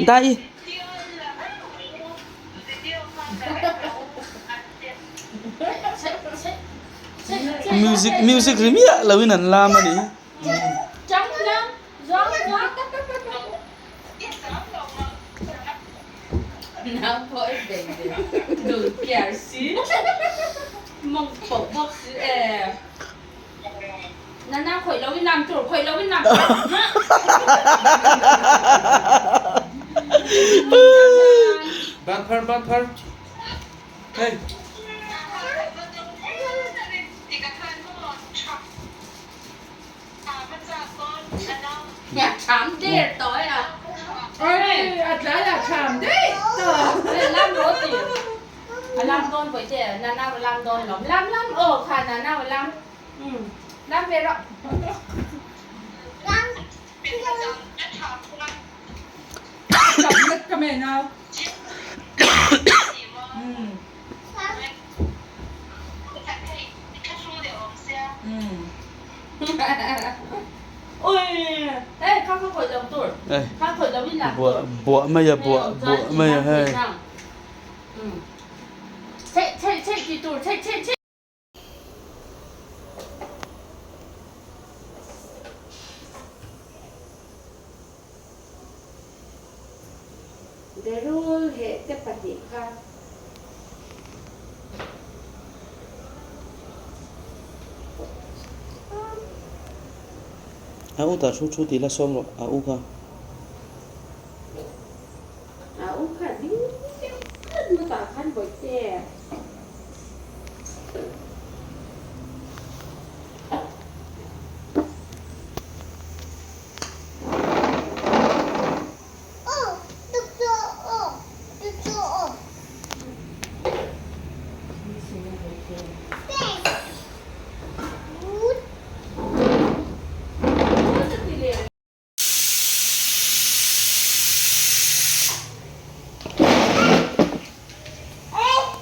Dai. Music music ri miah lo in an lam a ni. Buah buah mai a buah buah mai a hei. A u tah thu thu tih la sawm rawh a u kha.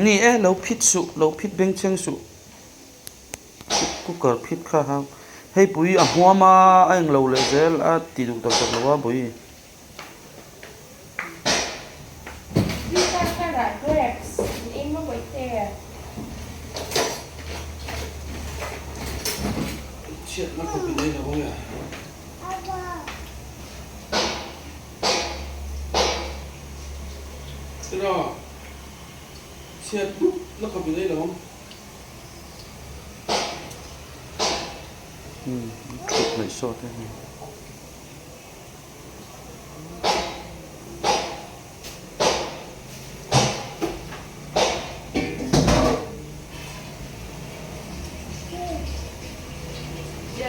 Ni e lo phit suh lo phit bengchheng suh cooker phit kha ha hei pui a hmuam a a englo leh zel a ti duh tak tak lo a pui. Chhiatna khawp in ei lo ang e. Tira, chhiat dup na khawp in ei lo ang. Umm, thut hnaih sawt e. A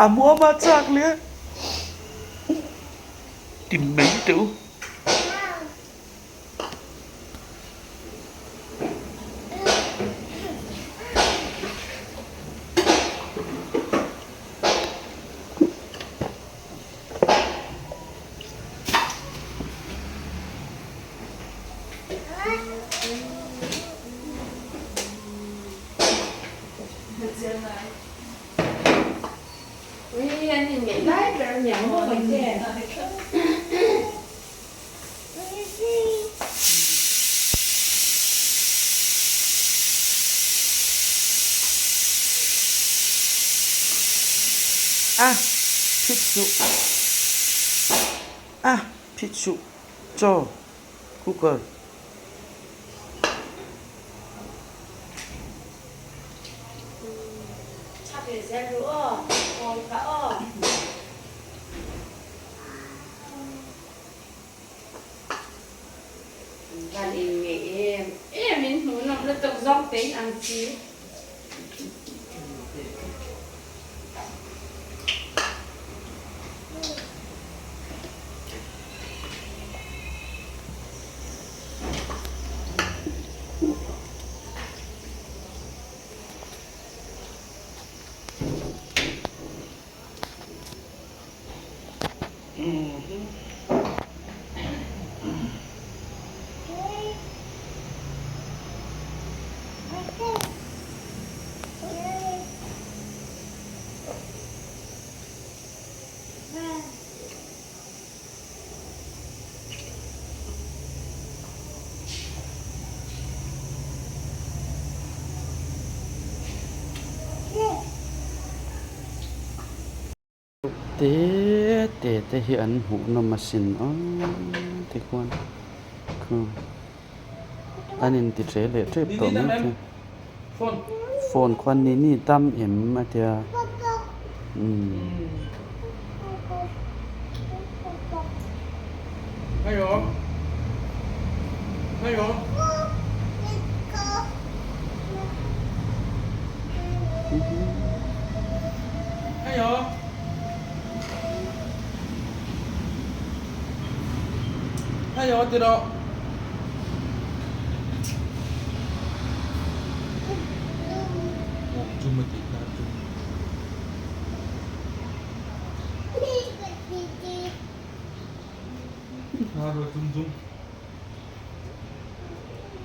muam a chak leh ti mai teh u. A phit suh a phit suh chaw cooker. Van in ngeih em em in hmuhnawm lutuk zawng te in ang chi. Te te te hi an hmuh nawm asin aw tikhuan khu an inti tle leh tep tawh mai thei phone khuan ni ni tam em a tia umm.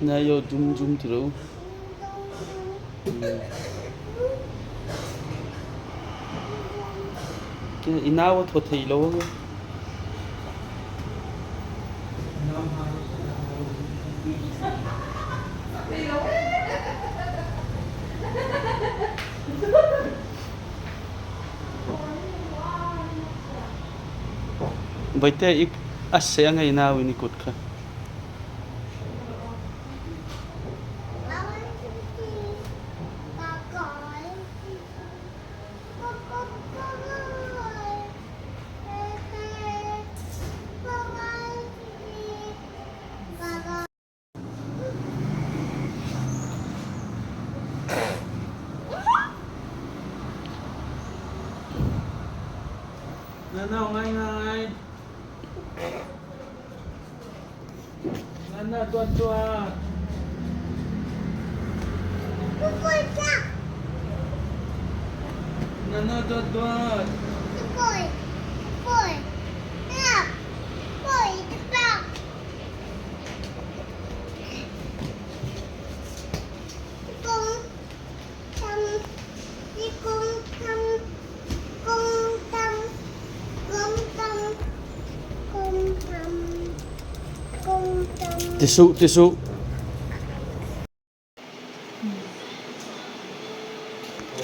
Nai zum zum ti lo. I nau a thaw thei lo ang. Vaite i a seh a ngei nau in i kut kha. Ti suh ti suh.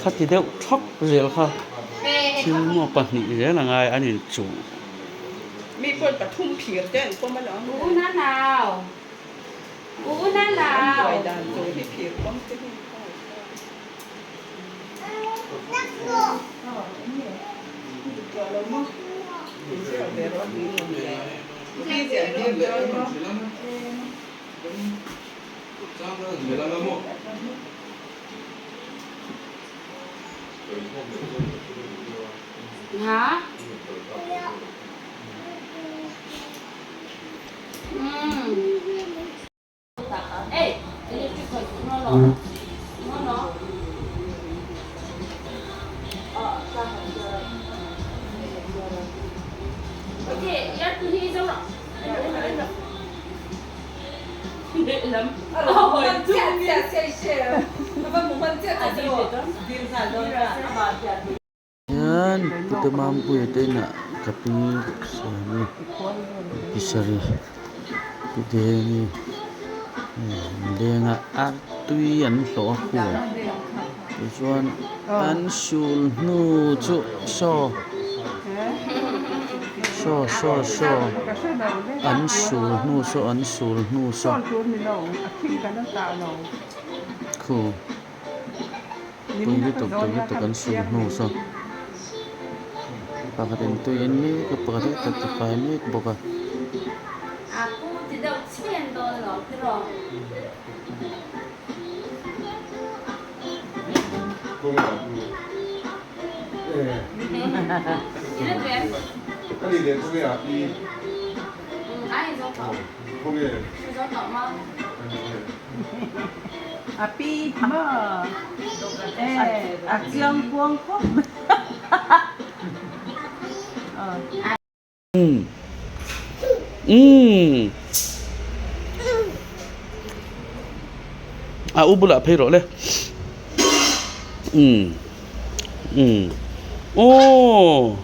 Khati deuh thap zel kha thil maw pahnih zel a ngai an inchuh. Hả? Ừ. Hian pute mampuia te inah ka pi siami pi sarih pi dengi leng a artui an hlawh a khu tichuan an sul hnu chu saw saw saw saw an sul hnu saw an sul hnu saw khu. Tui lutuk tui lutuk an sul hnu saw pakhat in tui en mek a pakhat hi ka tifai mek bawk a. A pi maw? Eh, a chiang kuang khawp mai. Umm umm a u bulah phei rawh le umm umm aww.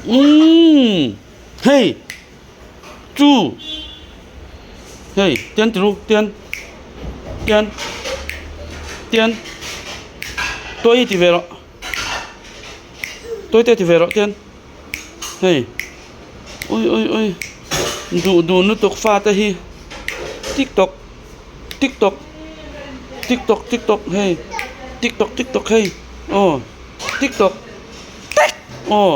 Umm hei chu hei tian ti ru tian tian tian tuai ti ve rawh tuai te ti ve rawh tian hei ui ui ui duh dun lutuk fa te hi tiktok tiktok tiktok tiktok hei tiktok tiktok hei aw tiktok. Tik aw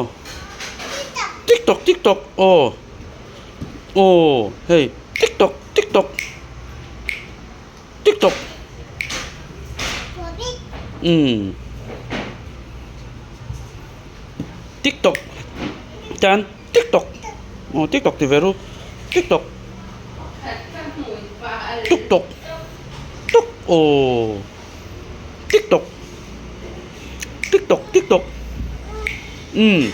tik tok tik tok aw aw hei tik tok tik tok tik tok umm tik tok tan tik tok aw tik tok ti ve ru tik tok tuk tok tuk aw. Tik tok tik tok tik tok umm.